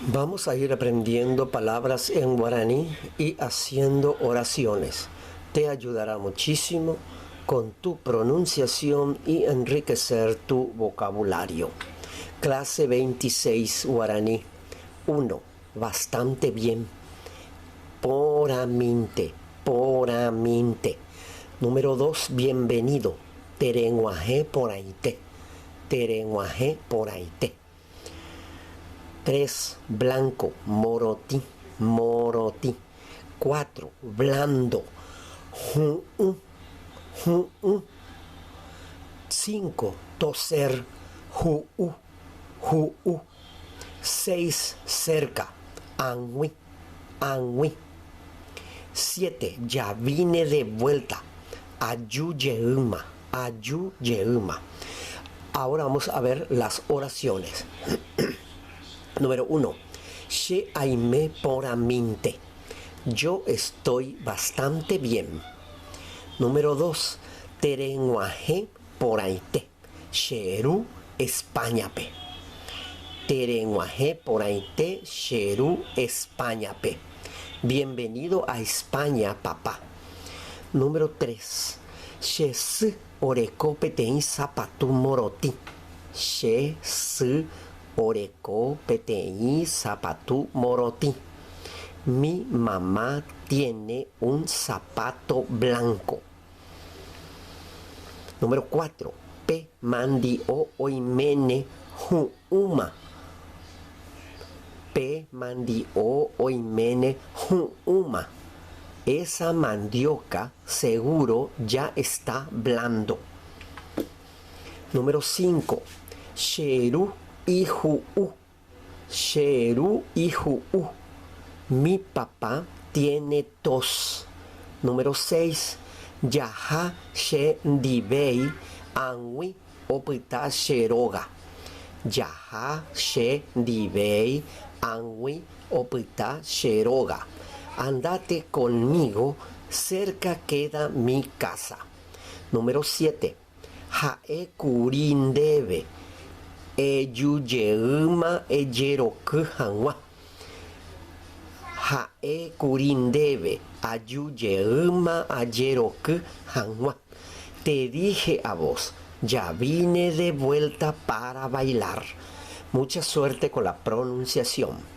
Vamos a ir aprendiendo palabras en guaraní y haciendo oraciones. Te ayudará muchísimo con tu pronunciación y enriquecer tu vocabulario. Clase 26 guaraní 1. Bastante bien. Porãmínte, porãmínte. Número 2. Bienvenido. Tereg̃uahẽ porãite, tereg̃uahẽ porãite. 3. Blanco, morotĩ, morotĩ. 4. Blando, hu'ũ, hu'ũ. 5. Toser, hu'u, hu'u. 6. Cerca, ag̃ui, ag̃ui. 7. Ya vine de vuelta, aju jeýma, aju jeýma. Ahora vamos a ver las oraciones. Número 1. Che aime porãmínte. Yo estoy bastante bien. Número 2. Tereg̃uahẽ porãite. Che ru España-pe. Tereg̃uahẽ porãite che ru España-pe. Bienvenido a España, papá. Número 3. Che sy oreko peteĩ sapatu morotĩ. Che sy oreko peteĩ sapatu morotĩ. Mi mamá tiene un zapato blanco. Número 4. Pe mandi'o oiméne hu'ũma. Pe mandi'o oiméne hu'ũma. Esa mandioca seguro ya está blando. Número 5. Che ru ihu'u. Che ru ihu'u. Mi papá tiene tos. Número 6. Jaha che ndivéi ag̃ui opyta che róga. Jaha che ndivéi ag̃ui opyta che róga. Andate conmigo, cerca queda mi casa. Número 7. Ha'e kuri ndéve, eju jeýma ejeroky hag̃ua. Ha'e kuri ndéve, aju jeýma ajeroky hag̃ua. Te dije a vos, ya vine de vuelta para bailar. Mucha suerte con la pronunciación.